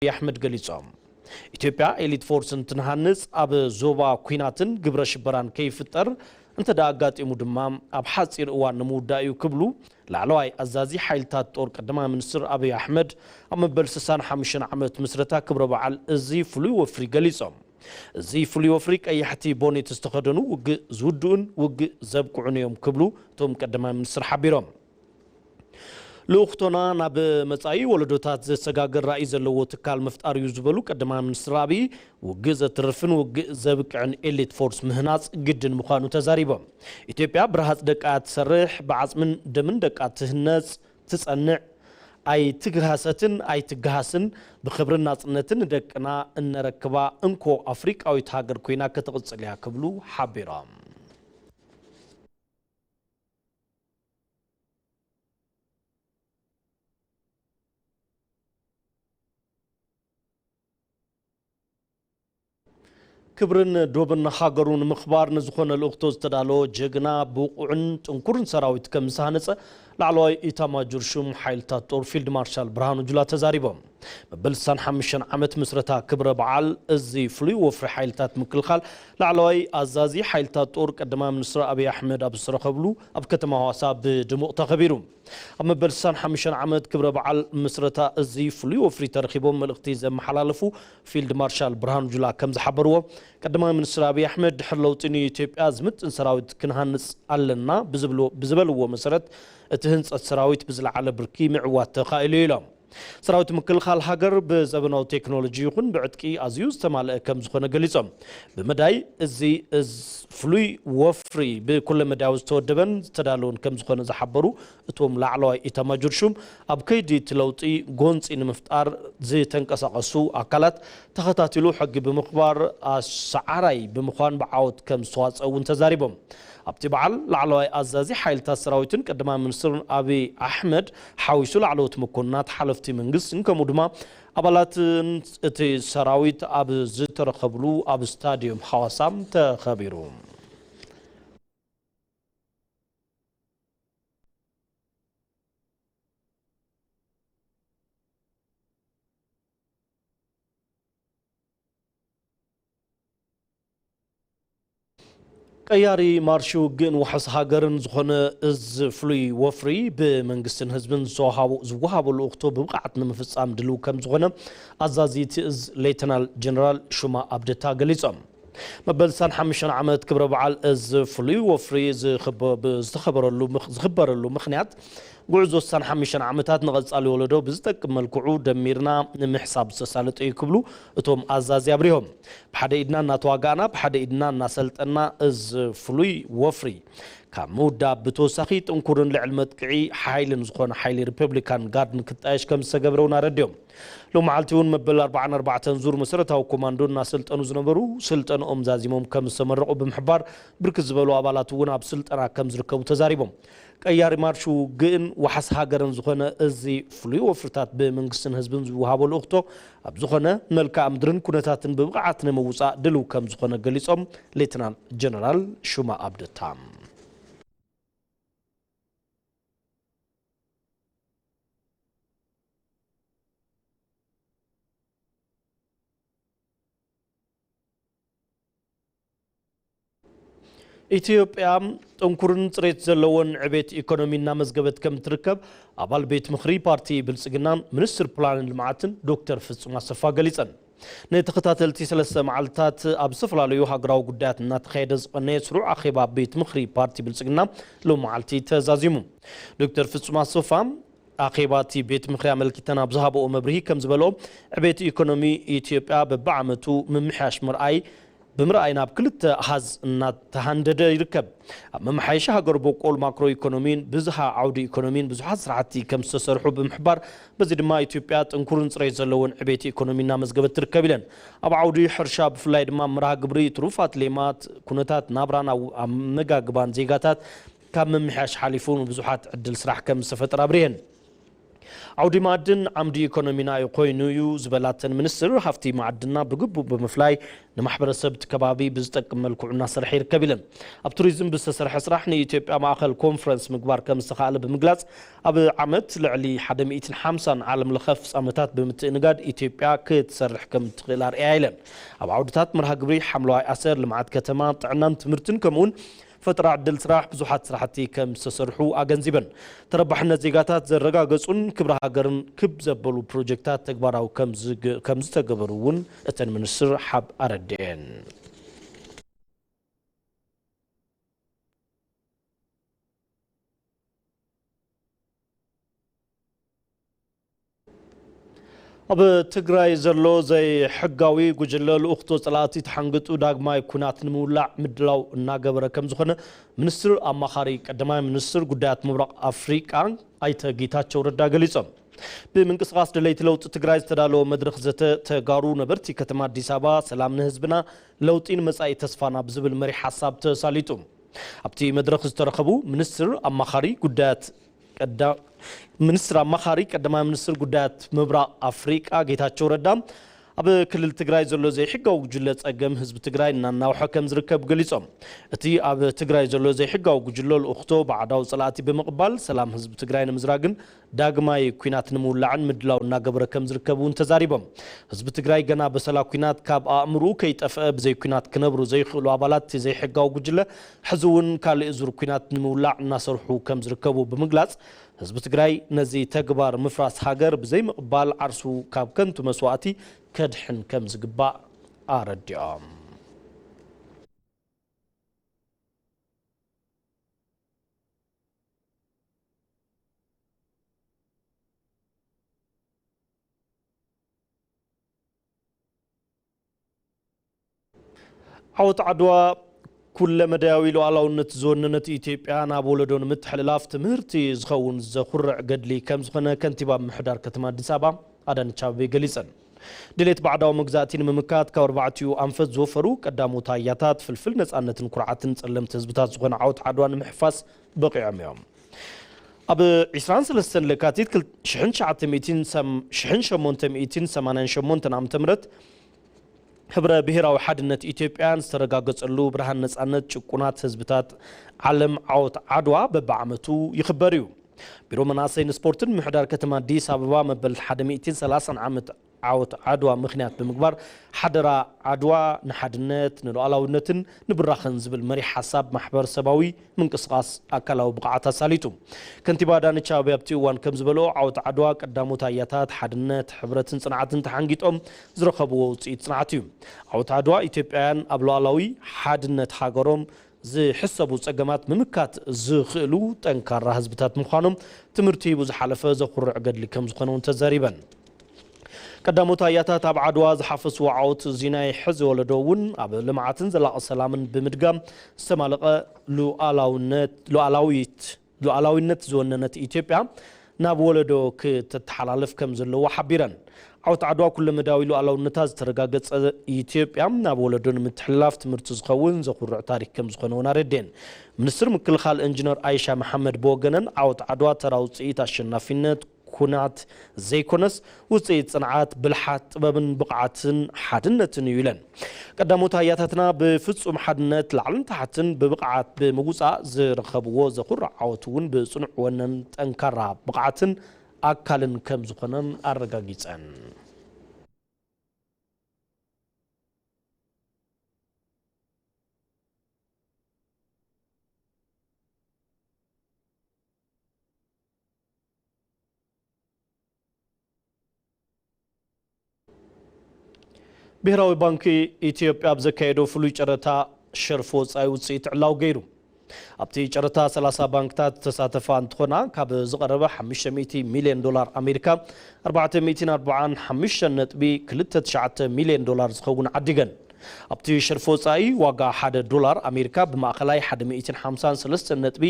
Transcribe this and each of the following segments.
ኣሕመድ ገሊጾም። ኢትዮጵያ ኤሊት ፎርስ እንትንሃንጽ ኣብ ዞባ ኲናትን ግብረ ሽበራን ከይፍጠር እንተ ደኣ ኣጋጢሙ ድማ ኣብ ሓጺር እዋን ንምውዳእ እዩ ክብሉ ላዕለዋይ ኣዛዚ ሓይልታት ጦር ቀዳማይ ሚኒስትር ኣብይ ኣሕመድ ኣብ መበል ስሳን ሓሙሽተን ዓመት ምስረታ ክብረ በዓል እዚ ፍሉይ ወፍሪ ገሊጾም። እዚ ፍሉይ ወፍሪ ቀያሕቲ ቦኔት ዝተኸደኑ ውግእ ዝውድኡን ውግእ ዘብቅዑን እዮም ክብሉ እቶም ቀዳማይ ሚኒስትር ሓቢሮም። ልኡኽቶና ናብ መጻኢ ወለዶታት ዘሰጋግር ራእይ ዘለዎ ትካል ምፍጣር እዩ ዝበሉ ቀዳማይ ሚኒስትር ኣብይ፣ ውግእ ዘትርፍን ውግእ ዘብቅዕን ኤሊት ፎርስ ምህናጽ ግድን ምዃኑ ተዛሪቦም። ኢትዮጵያ ብረሃጽ ደቃ ትሰርሕ፣ ብዓጽምን ደምን ደቃ ትህነጽ፣ ትጸንዕ፣ ኣይትግሃሰትን ኣይትግሃስን፣ ብኽብርን ናጽነትን ንደቅና እነረክባ እንኮ ኣፍሪቃዊት ሃገር ኮይና ክትቕጽል እያ ክብሉ ሓቢሮም። ክብርን ዶብን ሃገሩ ንምኽባር ንዝኾነ ልኡኽቶ ዝተዳለወ ጀግና፣ ብቑዕን ጥንኩርን ሰራዊት ከም ዝተሃነጸ ላዕለዋይ ኢታማጆር ሹም ሓይልታት ጦር ፊልድ ማርሻል ብርሃኑ ጁላ ተዛሪቦም። መበል ስሳን ሓሙሽተን ዓመት ምስረታ ክብረ በዓል እዚ ፍሉይ ወፍሪ ሓይልታት ምክልኻል ላዕለዋይ ኣዛዚ ሓይልታት ጦር ቀዳማይ ሚኒስትር ኣብይ ኣሕመድ ኣብ ዝተረኸብሉ ኣብ ከተማ ሃዋሳ ብድሙቕ ተኸቢሩ። ኣብ መበል ስሳን ሓሙሽተን ዓመት ክብረ በዓል ምስረታ እዚ ፍሉይ ወፍሪ ተረኺቦም መልእኽቲ ዘመሓላለፉ ፊልድ ማርሻል ብርሃኑ ጁላ ከም ዝሓበርዎ፣ ቀዳማይ ሚኒስትር ኣብይ ኣሕመድ ድሕሪ ለውጢ ንኢትዮጵያ ዝምጥን ሰራዊት ክንሃንጽ ኣለና ብዝብልዎ፣ ብዝበልዎ መሰረት እቲ ህንጸት ሰራዊት ብዝለዓለ ብርኪ ምዕዋት ተኻኢሉ ኢሎም። ሰራዊት ምክልኻል ሃገር ብዘበናዊ ቴክኖሎጂ ይኹን ብዕጥቂ ኣዝዩ ዝተማልአ ከም ዝኾነ ገሊጾም። ብመዳይ እዚ እዝ ፍሉይ ወፍሪ ብኩለ መዳያዊ ዝተወደበን ዝተዳለወን ከም ዝኾነ ዝሓበሩ እቶም ላዕለዋይ ኢታማጆር ሹም፣ ኣብ ከይዲ እቲ ለውጢ ጎንፂ ንምፍጣር ዝተንቀሳቐሱ ኣካላት ተኸታቲሉ ሕጊ ብምኽባር ኣሰዓራይ ብምዃን ብዓወት ከም ዝተዋፅአ እውን ተዛሪቦም። ኣብቲ በዓል ላዕለዋይ ኣዛዚ ሓይልታት ሰራዊትን ቀዳማይ ሚኒስትርን ኣብይ ኣሕመድ ሓዊሱ ላዕለዎት መኮንናት ሓለፍቲ መንግስትን ከምኡ ድማ ኣባላትን እቲ ሰራዊት ኣብ ዝተረኸብሉ ኣብ ስታዲየም ሓዋሳ ተኸቢሩ። ቀያሪ ማርሽ ውግእን ዋሕስ ሃገርን ዝኾነ እዝ ፍሉይ ወፍሪ ብመንግስትን ህዝብን ዝተዋሃቡ-፣ ዝወሃቦ ልኡኽቶ ብብቕዓት ንምፍጻም ድልው ከም ዝኾነ ኣዛዚ እቲ እዝ ሌተናል ጀነራል ሹማ ኣብደታ ገሊጾም። መበል ስሳን ሓሙሽተን ዓመት ክብረ በዓል እዝ ፍሉይ ወፍሪ ዝኽበ-፣ ብ-፣ ዝተኸበረሉ ምኽ-፣ ዝኽበረሉ ምኽንያት፣ ጉዕዞ ስሳን ሓሙሽተን ዓመታት ንቐጻሊ ወለዶ ብዝጠቅም መልክዑ ደሚርና ንምሕሳብ ዝተሳለጠ እዩ ክብሉ እቶም ኣዛዚ ኣብሪሆም። ብሓደ ኢድና እናተዋጋእና፣ ብሓደ ኢድና እናሰልጠና፣ እዚ ፍሉይ ወፍሪ ካብ ምውዳብ ብተወሳኺ ጥንኩርን ልዕሊ መጥቅዒ ሓይልን ዝኾነ ሓይሊ ሪፐብሊካን ጋርድን ክጣየሽ ከም ዝተገብረ እውን ኣረዲኦም። ሎማዓልቲ እውን መበል ኣርባዓን ኣርባዕተን ዙር መሰረታዊ ኮማንዶ እናሰልጠኑ ዝነበሩ ስልጠንኦም ዛዚሞም ከም ዝተመረቑ ብምሕባር፣ ብርክት ዝበሉ ኣባላት እውን ኣብ ስልጠና ከም ዝርከቡ ተዛሪቦም። ቀያሪ ማርሽ ውግእን ዋሕስ ሃገርን ዝኾነ እዚ ፍሉይ ወፍርታት ብመንግስትን ህዝብን ዝወሃቦ ልኡኽቶ ኣብ ዝኾነ መልክዓ ምድርን ኩነታትን ብብቕዓት ንምውፃእ ድልው ከም ዝኾነ ገሊጾም ሌትናል ጀነራል ሹማ ኣብደታ። ኢትዮጵያ ጥንኩርን ጽሬት ዘለዎን ዕቤት ኢኮኖሚ እናመዝገበት ከም ትርከብ ኣባል ቤት ምኽሪ ፓርቲ ብልጽግናን ሚኒስትር ፕላንን ልምዓትን ዶክተር ፍጹም ኣሰፋ ገሊጸን። ንተኸታተልቲ ሰለስተ መዓልትታት ኣብ ዝተፈላለዩ ሃገራዊ ጉዳያት እናተኻየደ ዝቐነየ ስሩዕ ኣኼባ ቤት ምኽሪ ፓርቲ ብልጽግና ሎም መዓልቲ ተዛዚሙ። ዶክተር ፍጹም ኣሰፋ ኣኼባ እቲ ቤት ምኽሪ ኣመልኪተን ኣብ ዝሃበኦ መብርሂ ከም ዝበልኦ፣ ዕቤት ኢኮኖሚ ኢትዮጵያ በብዓመቱ ምምሕያሽ ምርኣይ፣ ብምርኣይ ናብ ክልተ ኣሃዝ እናተሃንደደ ይርከብ። ኣብ መመሓየሺ ሃገር በቆል ማክሮ ኢኮኖሚን ብዝሃ ዓውዲ ኢኮኖሚን ብዙሓት ስራሕቲ ከም ዝተሰርሑ ብምሕባር፣ በዚ ድማ ኢትዮጵያ ጥንኩርን ጽሬት ዘለዎን ዕቤት ኢኮኖሚ እናመዝገበት ትርከብ ኢለን። ኣብ ዓውዲ ሕርሻ ብፍላይ ድማ መርሃ ግብሪ ትሩፋት ሌማት፣ ኩነታት ናብራን ኣው-፣ ኣመጋግባን ዜጋታት ካብ ምምሕያሽ ሓሊፉ ንብዙሓት ዕድል ስራሕ ከም ዝተፈጠረ ኣብሪሀን። ዓውዲ ማዕድን ዓምዲ ኢኮኖሚና እዩ ኮይኑ እዩ ዝበላተን ሚኒስትር፣ ሃፍቲ ማዕድና ብግቡእ ብምፍላይ ንማሕበረሰብ እቲ ከባቢ ብዝጠቅም መልክዑ እናሰርሐ ይርከብ ኢለን። ኣብ ቱሪዝም ብዝተሰርሐ ስራሕ ንኢትዮጵያ ማእኸል ኮንፈረንስ ምግባር ከም ዝተኻእለ ብምግላፅ፣ ኣብ ዓመት ልዕሊ ሓደ ሚእትን ሓምሳን ዓለም ለኸ ፍፃመታት ብምትእንጋድ ኢትዮጵያ ክትሰርሕ ከም እትኽእል ኣርኣያ ኢለን። ኣብ ዓውድታት መርሃ ግብሪ ሓምለዋይ ኣሰር፣ ልምዓት ከተማ፣ ጥዕናን ትምህርትን ከምኡውን ፈጠራ ዕድል ስራሕ ብዙሓት ስራሕቲ ከም ዝተሰርሑ ኣገንዚበን። ተረባሕነት ዜጋታት ዘረጋገጹን ክብሪ ሃገርን ክብ ዘበሉ ፕሮጀክታት ተግባራዊ ከም ዝገ-፣ ከም ዝተገበሩ እውን እተን ሚኒስትር ሓብ ኣረድኤን። ኣብ ትግራይ ዘሎ ዘይሕጋዊ ጉጅለ ልኡኽቶ ጸላእቲ ተሓንግጡ ዳግማይ ኩናት ንምውላዕ ምድላው እናገበረ ከም ዝኾነ ሚኒስትር ኣማኻሪ ቀዳማይ ሚኒስትር ጉዳያት ምብራቕ ኣፍሪቃ ኣይተ ጌታቸው ረዳ ገሊጾም። ብምንቅስቓስ ደለይቲ ለውጢ ትግራይ ዝተዳለወ መድረኽ ዘተ ተጋሩ ነበርቲ ከተማ ኣዲስ ኣበባ ሰላም ንህዝብና ለውጢ ንመጻኢ ተስፋና ብዝብል መሪሕ ሓሳብ ተሳሊጡ። ኣብቲ መድረኽ ዝተረኸቡ ሚኒስትር ኣማኻሪ ጉዳያት ቀዳ-፣ ሚኒስትር ኣማኻሪ ቀዳማይ ሚኒስትር ጉዳያት ምብራቕ ኣፍሪቃ ጌታቸው ረዳ፣ ኣብ ክልል ትግራይ ዘሎ ዘይሕጋዊ ጉጅለ ጸገም ህዝቢ ትግራይ እናናውሐ ከም ዝርከብ ገሊጾም። እቲ ኣብ ትግራይ ዘሎ ዘይሕጋዊ ጉጅለ ልኡኽቶ ባዕዳዊ ጸላእቲ ብምቕባል ሰላም ህዝቢ ትግራይ ንምዝራግን ዳግማይ ኲናት ንምውላዕን ምድላው እናገበረ ከም ዝርከብ እውን ተዛሪቦም። ህዝቢ ትግራይ ገና በሰላ ኲናት ካብ ኣእምርኡ ከይጠፍአ ብዘይ ኲናት ክነብሩ ዘይኽእሉ ኣባላት እቲ ዘይሕጋዊ ጉጅለ ሕዚ እውን ካልእ ዙር ኲናት ንምውላዕ እናሰርሑ ከም ዝርከቡ ብምግላጽ፣ ህዝቢ ትግራይ ነዚ ተግባር ምፍራስ ሃገር ብዘይምቕባል ዓርሱ ካብ ከንቱ መስዋእቲ ከድሕን ከም ዝግባእ ኣረዲኦም። ዓወት ዓድዋ ኩለ መዳያዊ ሉዓላውነት ዝወነነት ኢትዮጵያ ናብ ወለዶ ንምትሕልላፍ ትምህርቲ ዝኸውን ዘኹርዕ ገድሊ ከም ዝኾነ ከንቲባ ምምሕዳር ከተማ ኣዲስ ኣበባ ኣዳነች ኣቤቤ ገሊጸን። ድሌት ባዕዳዊ መግዛእቲ ንምምካት ካብ ኣርባዕቲኡ ኣንፈት ዝወፈሩ ቀዳሞት ኣያታት ፍልፍል ነጻነትን ኩርዓትን ጸለምቲ ህዝብታት ዝኾነ ዓወት ዓድዋ ንምሕፋስ በቒዖም እዮም። ኣብ ዕስራን ሰለስተን ለካቲት ክል-፣ ሽሕን ትሽዓተ ሚእትን ሰም-፣ ሽሕን ሸሞንተ ሚእትን ሰማንያን ሸሞንተን ዓመተ ምህረት ህብረ ብሔራዊ ሓድነት ኢትዮጵያን ዝተረጋገጸሉ ብርሃን ነጻነት ጭቁናት ህዝብታት ዓለም ዓወት ዓድዋ በብዓመቱ ይኽበር እዩ። ቢሮ መናእሰይን ስፖርትን ምምሕዳር ከተማ ኣዲስ ኣበባ መበል ሓደ ሚእትን ሰላሳን ዓመት ዓወት ዓድዋ ምኽንያት ብምግባር ሓደራ ዓድዋ ንሓድነት፣ ንሉዓላውነትን ንብራኸን ዝብል መሪሕ ሓሳብ ማሕበረሰባዊ ምንቅስቓስ ኣካላዊ ብቕዓት ኣሳሊጡ። ከንቲባ ኣዳነች ኣቤቤ ኣብቲ እዋን ከም ዝበልኦ፣ ዓወት ዓድዋ ቀዳሞት ኣያታት ሓድነት፣ ሕብረትን ጽንዓትን ተሓንጊጦም ዝረኸብዎ ውጽኢት ጽንዓት እዩ። ዓወት ዓድዋ ኢትዮጵያውያን ኣብ ሉዓላዊ ሓድነት ሃገሮም ዝሕሰቡ ጸገማት ምምካት ዝኽእሉ ጠንካራ ህዝብታት ምዃኖም ትምህርቲ ሂቡ ዝሓለፈ ዘኹርዕ ገድሊ ከም ዝኾነ እውን ተዛሪበን። ቀዳሞት ኣያታት ኣብ ዓድዋ ዝሓፈስዎ ዓወት እዚ ናይ ሕዚ ወለዶ እውን ኣብ ልምዓትን ዘላቒ ሰላምን ብምድጋም ዝተማለቐ ሉዓላውነት፣ ሉዓላዊት፣ ሉዓላዊነት ዝወነነት ኢትዮጵያ ናብ ወለዶ ክትተሓላለፍ ከም ዘለዎ ሓቢረን። ዓወት ዓድዋ ኩለመዳያዊ ሉዓላውነታ ዝተረጋገጸ ኢትዮጵያ ናብ ወለዶ ንምትሕልላፍ ትምህርቲ ዝኸውን ዘኹርዕ ታሪክ ከም ዝኾነ እውን ኣረድኤን። ሚኒስትር ምክልኻል ኢንጂነር ኣይሻ መሓመድ ብወገነን ዓወት ዓድዋ ተራ ውፅኢት ኣሸናፊነት ኩናት ዘይኮነስ ውፅኢት ፅንዓት፣ ብልሓት፣ ጥበብን ብቕዓትን ሓድነትን እዩ ኢለን። ቀዳሞት ኣያታትና ብፍጹም ሓድነት ላዕልን ታሕትን ብብቕዓት ብምውጻእ ዝረኸብዎ ዘኹርዕ ዓወት እውን ብጽኑዕ ወነን ጠንካራ ብቕዓትን ኣካልን ከም ዝኾነን ኣረጋጊጸን። ብሄራዊ ባንኪ ኢትዮጵያ ኣብ ዘካየዶ ፍሉይ ጨረታ ሸርፊ ወጻኢ ውጽኢት ዕላው ገይሩ። ኣብቲ ጨረታ ሰላሳ ባንክታት ዝተሳተፋ እንትኾና፣ ካብ ዝቐረበ ሓሙሽተ ሚእቲ ሚልዮን ዶላር ኣሜሪካ ኣርባዕተ ሚእትን ኣርባዓን ሓሙሽተን ነጥቢ ክልተ ትሽዓተ ሚልዮን ዶላር ዝኸውን ዓዲገን። ኣብቲ ሸርፊ ወጻኢ ዋጋ ሓደ ዶላር ኣሜሪካ ብማእኸላይ ሓደ ሚእትን ሓምሳን ሰለስተን ነጥቢ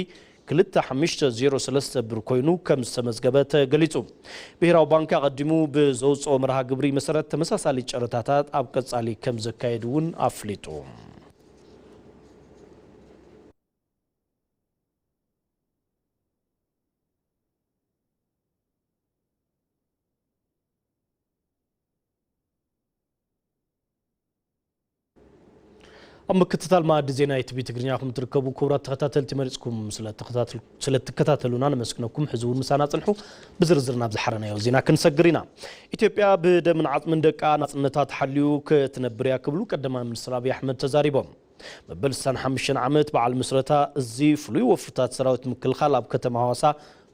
ክልተ ሓሙሽተ ዜሮ ሰለስተ ብር ኮይኑ ከም ዝተመዝገበ ተገሊጹ። ብሄራዊ ባንክ ኣቐዲሙ ብዘውጽኦ መርሃ ግብሪ መሰረት ተመሳሳሊ ጨረታታት ኣብ ቀጻሊ ከም ዘካየድ እውን ኣፍሊጡ። ኣብ ምክትታል መኣዲ ዜና ኢቲቪ ትግርኛ ከም ትርከቡ ክቡራት ተኸታተልቲ መሪጽኩም ስለ ተኸታተል-፣ ስለ ትከታተሉና ነመስግነኩም። ሕዚ እውን ምሳና ጽንሑ። ብዝርዝር ናብ ዝሓረናዮ ዜና ክንሰግር ኢና። ኢትዮጵያ ብደምን ዓጽምን ደቃ ናጽነታ ተሓልዩ ክትነብር እያ ክብሉ ቀዳማይ ሚኒስትር ኣብይ ኣሕመድ ተዛሪቦም። መበል ስሳን ሓሙሽተን ዓመት በዓል ምስረታ እዚ ፍሉይ ወፍርታት ሰራዊት ምክልኻል ኣብ ከተማ ሃዋሳ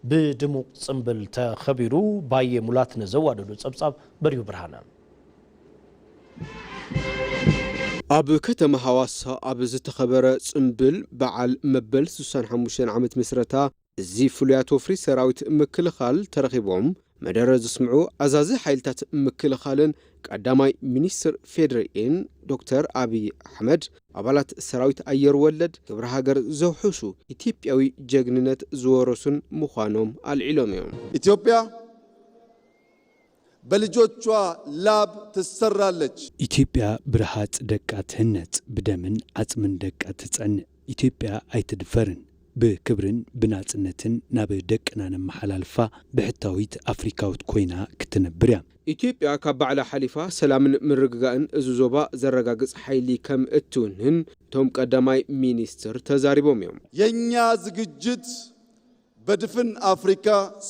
ብድሙቕ ጽምብል ተኸቢሩ። ባየ ሙላት ንዘዋደዶ ጸብጻብ በሪሁ ብርሃነ። ኣብ ከተማ ሃዋሳ ኣብ ዝተኸበረ ጽምብል በዓል መበል ስሳን ሓሙሽተን ዓመት ምስረታ እዚ ፍሉያት ወፍሪ ሰራዊት ምክልኻል ተረኺቦም መደረ ዘስምዑ ኣዛዚ ሓይልታት ምክልኻልን ቀዳማይ ሚኒስትር ፌዴሪኢን ዶክተር ኣብይ ኣሕመድ፣ ኣባላት ሰራዊት ኣየር ወለድ ክብሪ ሃገር ዘውሕሱ ኢትዮጵያዊ ጀግንነት ዝወረሱን ምዃኖም ኣልዒሎም እዮም። ኢትዮጵያ በልጆቿ ላብ ትሰራለች። ኢትዮጵያ ብረሃጽ ደቃ ትህነጽ፣ ብደምን ዓጽምን ደቃ ትጸንዕ። ኢትዮጵያ ኣይትድፈርን። ብክብርን ብናጽነትን ናብ ደቅና ነመሓላልፋ ብሕታዊት ኣፍሪካዊት ኮይና ክትነብር እያ። ኢትዮጵያ ካብ ባዕላ ሓሊፋ ሰላምን ምርግጋእን እዚ ዞባ ዘረጋግጽ ሓይሊ ከም እትውንን እቶም ቀዳማይ ሚኒስትር ተዛሪቦም እዮም። የኛ ዝግጅት በድፍን ኣፍሪካ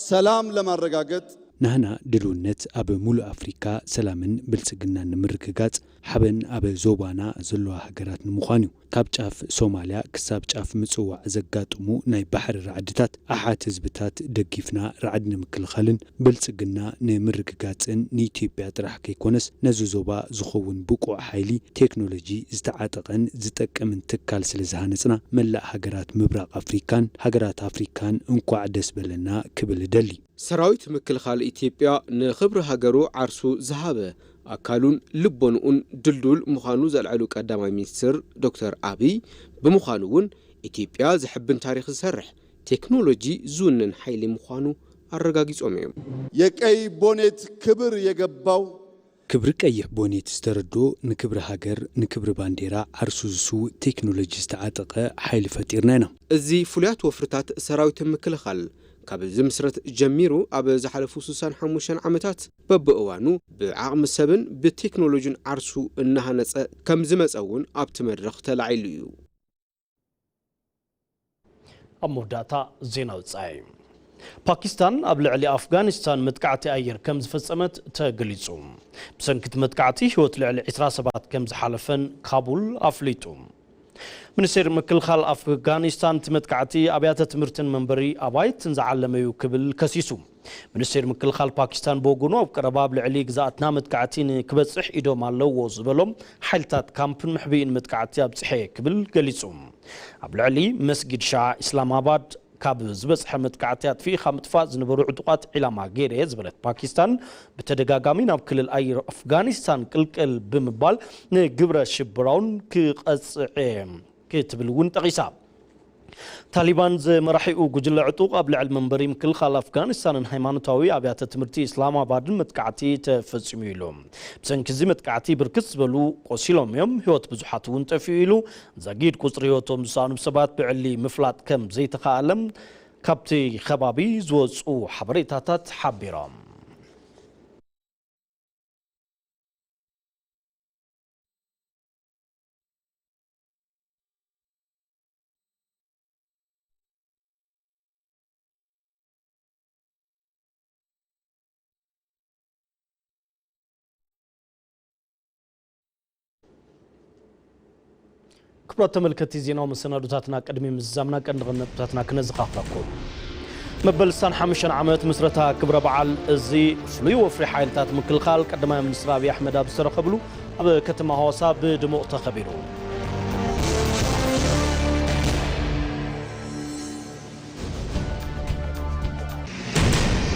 ሰላም ለማረጋገጥ። ናህና ድልውነት ኣብ ሙሉእ ኣፍሪካ ሰላምን ብልጽግናን ንምርግጋጽ፣ ሓበን ኣብ ዞባና ዘለዋ ሃገራት ንምዃን እዩ። ካብ ጫፍ ሶማልያ ክሳብ ጫፍ ምጽዋዕ ዘጋጥሙ ናይ ባሕሪ ራዕድታት ኣሓት ህዝብታት ደጊፍና ራዕዲ ንምክልኻልን ብልጽግና ንምርግጋጽን ንኢትዮጵያ ጥራሕ ከይኮነስ ነዚ ዞባ ዝኸውን ብቑዕ ሓይሊ ቴክኖሎጂ ዝተዓጠቐን ዝጠቅምን ትካል ስለ ዝሃነጽና፣ መላእ ሃገራት ምብራቕ ኣፍሪካን ሃገራት ኣፍሪካን እንኳዕ ደስ በለና ክብል እደሊ። ሰራዊት ምክልኻል ኢትዮጵያ ንኽብሪ ሃገሩ ዓርሱ ዝሃበ፣ ኣካሉን ልቦንኡን ድልዱል ምዃኑ ዘልዐሉ ቀዳማይ ሚኒስትር ዶክተር ኣብይ፣ ብምዃኑ እውን ኢትዮጵያ ዘሕብን ታሪኽ ዝሰርሕ፣ ቴክኖሎጂ ዝውንን ሓይሊ ምዃኑ ኣረጋጊጾም እዮም። የቀይ ቦኔት ክብር የገባው ክብሪ ቀይሕ ቦኔት ዝተረድኦ፣ ንክብሪ ሃገር፣ ንክብሪ ባንዴራ ዓርሱ ዝስውእ ቴክኖሎጂ ዝተዓጠቐ ሓይሊ ፈጢርና ኢና። እዚ ፍሉያት ወፍርታት ሰራዊት ምክልኻል ካብ ዝምስረት ጀሚሩ ኣብ ዝሓለፉ ስሳን ሓሙሽተን ዓመታት በብእዋኑ ብዓቕሚ ሰብን ብቴክኖሎጂን ዓርሱ እናሃነጸ ከም ዝመጸ እውን ኣብቲ መድረኽ ተላዒሉ እዩ። ኣብ መወዳእታ ዜና ወጻኢ። ፓኪስታን ኣብ ልዕሊ ኣፍጋኒስታን መጥቃዕቲ ኣየር ከም ዝፈጸመት ተገሊጹ። ብሰንኪ እቲ መጥቃዕቲ ህይወት ልዕሊ ዕስራ ሰባት ከም ዝሓለፈን ካቡል ኣፍሊጡ። ሚኒስቴር ምክልኻል ኣፍጋኒስታን እቲ መጥቃዕቲ ኣብያተ ትምህርትን መንበሪ ኣባይትን ዝዓለመ እዩ ክብል ከሲሱ። ሚኒስቴር ምክልኻል ፓኪስታን ብወገኑ ኣብ ቀረባ ኣብ ልዕሊ ግዝኣትና መጥቃዕቲ ንክበጽሕ ኢዶም ኣለዎ ዝበሎም ሓይልታት ካምፕን መሕብኢን መጥቃዕቲ ኣብጽሐ ክብል ገሊጹ። ኣብ ልዕሊ መስጊድ ሻዓ ኢስላማባድ ካብ ዝበጽሐ መጥቃዕቲ ኣጥፊእኻ ምጥፋእ ዝነበሩ ዕጡቓት ዒላማ ገይረ ዝበለት ፓኪስታን፣ ብተደጋጋሚ ናብ ክልል ኣየር ኣፍጋኒስታን ቅልቅል ብምባል ንግብረ ሽበራውን ክቐጽዕ ክትብል እውን ጠቒሳ። ታሊባን ዝመራሒኡ ጉጅለ ዕጡቕ ኣብ ልዕሊ መንበሪ ምክልኻል ኣፍጋኒስታንን ሃይማኖታዊ ኣብያተ ትምህርቲ ኢስላማባድን መጥቃዕቲ ተፈጺሙ ኢሉ። ብሰንኪ እዚ መጥቃዕቲ ብርክት ዝበሉ ቆሲሎም እዮም፣ ህይወት ብዙሓት እውን ጠፊኡ ኢሉ። ዛጊድ ቁጽሪ ህይወቶም ዝሰኣኑ ሰባት ብዕሊ ምፍላጥ ከም ዘይተኻኣለ ካብቲ ከባቢ ዝወጹ ሓበሬታታት ሓቢሮም። ክቡራት ተመልከትቲ ዜናዊ መሰናዶታትና ቅድሚ ምዝዛምና ቀንዲ ቀንዲ ነጥብታትና ክነዘኻኽረኩም። መበል ስሳን ሓሙሽተን ዓመት ምስረታ ክብረ በዓል እዚ ፍሉይ ወፍሪ ሓይልታት ምክልኻል ቀዳማይ ሚኒስትር ኣብይ ኣሕመድ ኣብ ዝተረኸብሉ ኣብ ከተማ ሃዋሳ ብድሙቕ ተኸቢሩ።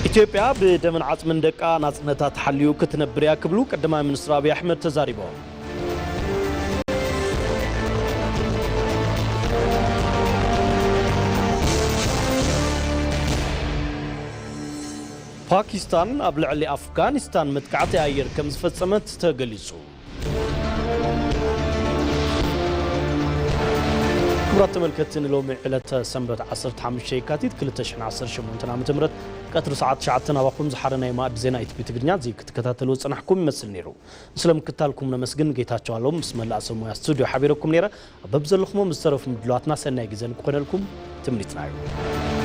ኢትዮጵያ ብደምን ዓጽምን ደቃ ናጽነታ ተሓልዩ ክትነብር እያ ክብሉ ቀዳማይ ሚኒስትር ኣብይ ኣሕመድ ተዛሪቦም። ፓኪስታን ኣብ ልዕሊ ኣፍጋኒስታን መጥቃዕቲ ኣየር ከም ዝፈጸመት ተገሊጹ። ክቡራት ተመልከትቲ፣ ንሎሚ ዕለተ ሰንበት ዓሰርተ ሓሙሽተ የካቲት ክልተ ሽሕን ዓሰርተ ሸሞንተን ዓመተ ምህረት ቀትሪ ሰዓት ትሽዓተ ናባኹም ዝሓረ ናይ ማእዲ ዜና ኢቲቪ ትግርኛ እዚ ክትከታተልዎ ዝጸናሕኩም ይመስል ነይሩ። ንስለ ምክታልኩም ነመስግን። ጌታቸው ኣለሙ ምስ መላእ ሰብ ሞያ ስቱድዮ ሓቢረኩም ነይረ። ኣብ በብዘለኹሞ ምስ ዝተረፉ ምድላዋትና ሰናይ ግዜ ንክኾነልኩም ትምኒትና እዩ።